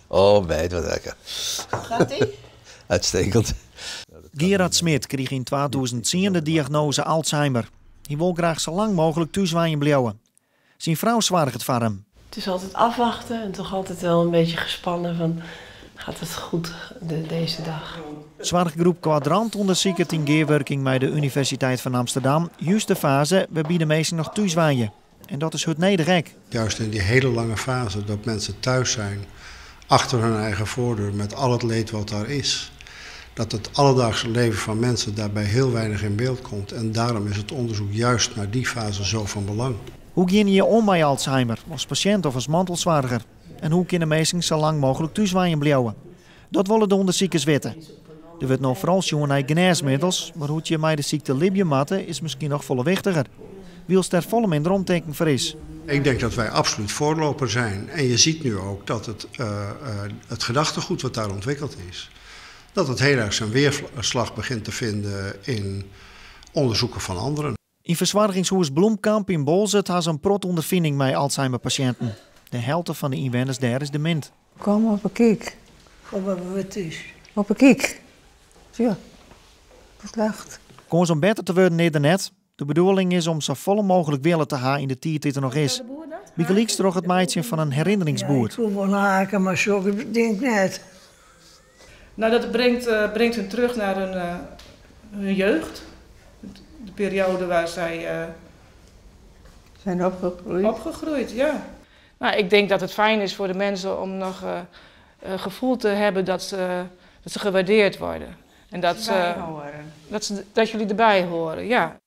Oh, meid, wat lekker. Gaat ie? Uitstekend. Gerard Smit krige yn 2010 de diagnoaze Alzheimer. Hy wol graach sa lang mooglik thús wenjen bliuwe. Syn frou soarget foar him. Het is altijd afwachten en toch altijd wel een beetje gespannen van gaat het goed deze dag. Soarchgroep Kwadrant ûndersiket yn gearwurking mei de Universiteit fan Amsterdam just de faze wêrby't de minsken noch thús wenje. En dat is hurd nedich ek. Juist in die hele lange fase dat mensen thuis zijn, achter hun eigen voordeur met al het leed wat daar is. Dat het alledaagse leven van mensen daarbij heel weinig in beeld komt. En daarom is het onderzoek juist naar die fase zo van belang. Hoe geane je om mei Alzheimer, as pasjint of as mantelsoarger? En hoe kinne minsken sa lang mooglik thús wenjen bliuwe? Dat wolle de ûndersikers witte. Der wurdt no foaral sjoen nei genêsmiddels, mar hoe't je mei de sykte libje moatte is miskien noch folle wichtiger. Wylst der folle minder omtinken foar is. Ik denk dat wij absoluut voorloper zijn. En je ziet nu ook dat het gedachtegoed wat daar ontwikkeld is, dat het heel erg zijn weerslag begint te vinden in onderzoeken van anderen. Yn fersoargingshûs Bloemkamp yn Boalsert ha se in protte ûnderfining mei Alzheimerpasjinten. De helte fan de ynwenners dêr is demint. Kom op 'e kyk. Kom maar weer thuis. Op 'e kyk. Ja, dat lacht. Kâns om better te wurden is der net. De bedoeling is om safolle mooglik wille te ha yn de tiid dy't der noch is. Bygelyks troch it meitsjen fan in Ja, ik herinneringsboerd. koe wol hake, mar sokke ding net. Nou, dat brengt hun terug naar hun jeugd. De periode waar zij Zijn opgegroeid. Opgegroeid, ja. Nou, ik denk dat het fijn is voor de mensen om nog gevoel te hebben dat ze gewaardeerd worden. En dat jullie erbij horen, ja.